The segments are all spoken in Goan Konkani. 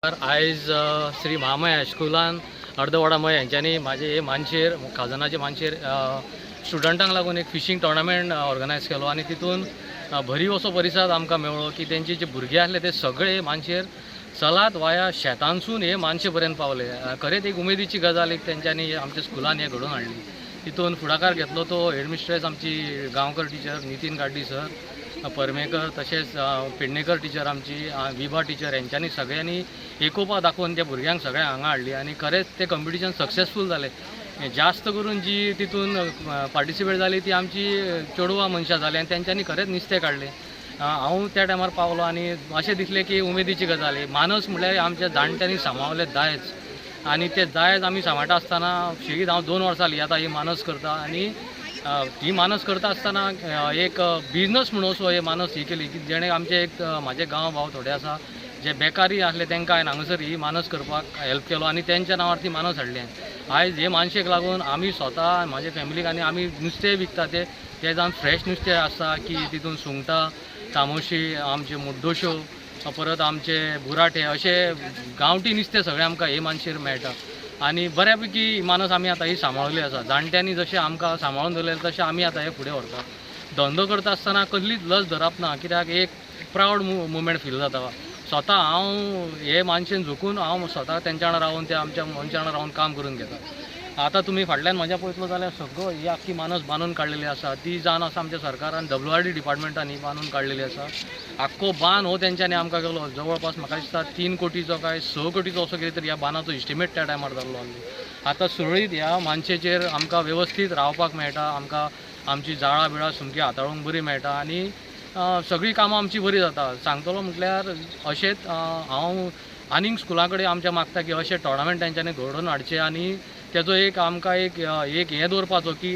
आयज श्री महामाया हायस्कुलान अर्दवाडा मय हेंच्यांनी म्हाजे हे मानशेर खाजनाचे मानशेर स्टुडंटांक लागून एक फिशींग टोर्नामेंट ऑर्गनायज केलो आनी तितून भरीव असो परिसाद आमकां मेळ्ळो की तेंचे जे भुरगे आसले ते सगळे मानशेर चलात वाया शेतांसून हे मानशे पर्यंत पावले. खरेंच एक उमेदीची गजाल एक तेंच्यांनी आमच्या स्कुलान हें घडोवन हाडली. तितून फुडाकार घेतलो तो हेडमिस्ट्रेस आमची गांवकर टिचर नितीन गाड्डी सर, परमेकर, तशेंच पेडणेकर टिचर आमची, विभा टिचर, हेंच्यांनी सगळ्यांनी एकोपा दाखोवन त्या भुरग्यांक सगळ्यांक हांगा हाडली आनी खरेंच तें कंपिटिशन सक्सेसफूल जालें. जास्त करून जी तितून पार्टिसिपेट जाली ती आमची चेडवां मनशां जालीं आनी तेंच्यांनी खरेंच नुस्तें काडलें. हांव त्या टायमार पावलो आनी अशें दिसलें की उमेदीची गजाल. मानस म्हणल्यार आमच्या जाणट्यांनी सांबाळलें दायज आनी तें दायज आमी सांबाळटा आसतना शेगीत हांव 2 वर्सां जालीं आतां ही मानस करता आनी ही मानस करता आसतना एक बिजनस म्हणून असो हे मानस ही केली की जेणे आमचे एक म्हाजे गांव भाव थोडे आसा जे बेकारी आसले तांकां हांवें हांगासर ही मानस करपाक हेल्प केलो आनी तेंच्या नांवार ती मानस हाडली. आयज हे मानशेक लागून आमी स्वता म्हाजे फॅमिलीक आनी आमी नुस्तें विकता ते ते जावन फ्रेश नुस्तें आसता की तितून सुंगटां, तामोशी, आमचे मुड्डोश्यो, परत आमचे बुराटे अशे गांवठी नुस्तें सगळें आमकां हे मानशेर मेळटा आनी बऱ्या पैकी मानस आमी आतां ही सांबाळिल्ली आसा. जाणट्यांनी जशें आमकां सांबाळून दवरलें तशें आमी आतां हें फुडें व्हरता. धंदो करता आसतना कसलीच लज धरप ना, कित्याक एक प्रावड मुवमेंट फील जाता. स्वता हांव हे मानशेन झुकून हांव स्वता तेंच्या वांगडा रावन ते आमच्या मनशां वांगडा रावन काम करून घेता. आतां तुमी फाटल्यान म्हज्या पळयतलो जाल्यार सगळो ही आख्खी मानस बांदून काडलेली आसा ती जावन आसा आमच्या सरकारान WRD डिपार्टमेंटान ही बांदून काडलेली आसा. आख्खो बांद हो तेंच्यांनी आमकां केलो. जवळपास म्हाका दिसता 3 कोटीचो काय 6 कोटीचो असो कितें तरी ह्या बांदाचो इस्टिमेट त्या टायमार जाल्लो आसलो. आतां सुरळीत ह्या मानशेचेर आमकां वेवस्थीत रावपाक मेळटा, आमकां आमची जाळां बिळां सामकी हाताळूंक बरी मेळटा आनी सगळीं कामां आमची बरी जाता. सांगतलो म्हटल्यार अशेंच हांव आनीक स्कुलां कडेन आमच्या मागता की अशें टोर्नामेंट तेंच्यांनी घडोवन हाडचें आनी तेजो एक आमकां एक एक हें दवरपाचो की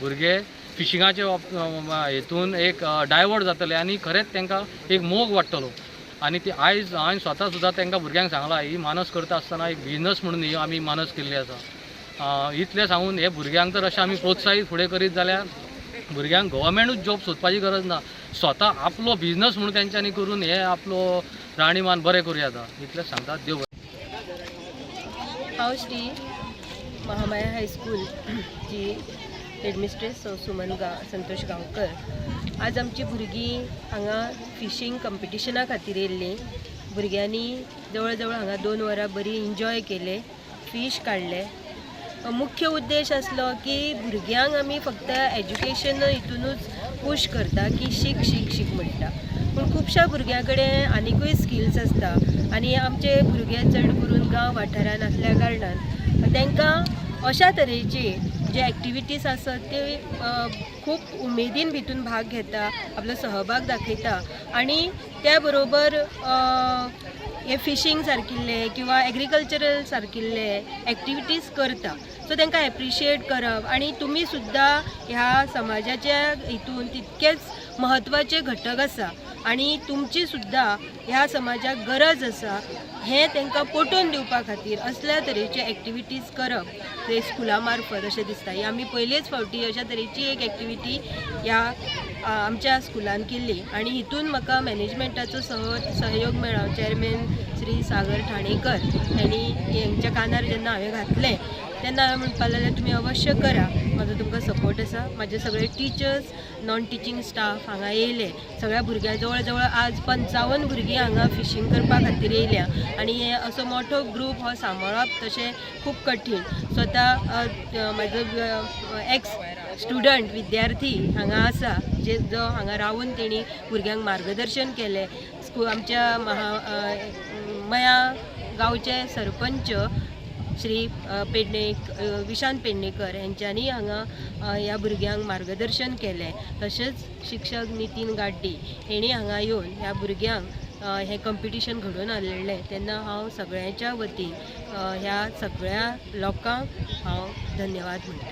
भुरगे फिशिंगाचे हेतून एक डायवर्ट जातले आनी खरेंच तांकां एक मोग वाडटलो. आनी ती आयज हांवें स्वता सुद्दां तांकां भुरग्यांक सांगलां ही मानस करता आसतना एक बिजनस म्हणून ही आमी मानस केल्ली आसा. इतलें सांगून हे भुरग्यांक तर अशें आमी प्रोत्साहीत फुडें करीत जाल्यार भुरग्यांक गव्हर्मेंटूच जॉब सोदपाची गरज ना, स्वता आपलो बिजनस म्हणून तेंच्यांनी करून हे आपलो राणीमान बरें करूं येता. इतलें सांगता. देव. हांव श्री महामाया हायस्कूल जी हेडमिस्ट्रेस सुमन संतोष गांवकर. आज आमची भुरगीं हांगा फिशींग कंपिटिशना खातीर येयल्लीं. भुरग्यांनी जवळ जवळ हांगा 2 वरां बरी एन्जॉय केले, फीश काडले. मुख्य उद्देश आसलो की भुरग्यांक आमी फक्त एज्युकेशन हितुनूच पूश करता की शीक शीक शीक म्हणटा, पूण खुबश्या भुरग्यां कडेन आनिकूय स्किल्स आसता आनी आमचे भुरगे चड करून गांव वाठारान आसल्या कारणान तांकां अशा तरेची जे एक्टिविटीज आसत ते खूब उमेदीन भितून भाग घेता, आपलो सहभाग दाखयता आनी त्या बरोबर हे फिशींग सारकिल्ले किंवा एग्रीकल्चरल सारकिल्ले एक्टिविटीज करता. सो तांकां एप्रिशिएट करप आनी तुमी सुद्दां ह्या समाजाच्या हितून तितकेच म्हत्वाचे घटक आसा आनी तुमची सुद्दां ह्या समाजाक गरज आसा हें तांकां पटोवन दिवपा खातीर असल्या तरेचे एक्टिविटीज करप ते स्कुला मार्फत अशें दिसता. ही आमी पयलेच फावटी अशा तरेची एक एक्टिविटी ह्या आमच्या स्कुलान केल्ली आनी हितून म्हाका मॅनेजमेंटाचो सहयोग मेळ्ळो. चेअरमॅन श्री सागर ठाणेकर हांणी हेंच्या कानार जेन्ना हांवें घातलें तेन्ना हांवें म्हणपाक लागलें तुमी अवश्य करा, म्हाजो तुमकां सपोर्ट आसा. म्हाजे सगळे टिचर्स, नॉन टिचींग स्टाफ हांगा येयले. सगळ्या भुरग्यां जवळ जवळ आज 55 भुरगीं हांगा फिशींग करपा खातीर येयल्या आनी हे असो मोठो ग्रूप हो सांबाळप तशें खूब कठीण. स्वता म्हाजो एक्स स्टुडंट विद्यार्थी हांगा आसा जे जो हांगा रावून तेणी भुरग्यांक मार्गदर्शन केलें. आमच्या मया गांवचे सरपंच श्री विशांत पेडणेकर हेंच्यांनी हांगा ह्या भुरग्यांक मार्गदर्शन केलें. तशेंच शिक्षक नितीन गाड्डी हेणी हांगा येवन ह्या भुरग्यांक हें कंपिटिशन घडोवन हाडलें. तेन्ना हांव सगळ्यांच्या वतीन ह्या सगळ्या लोकांक हांव धन्यवाद म्हणटा.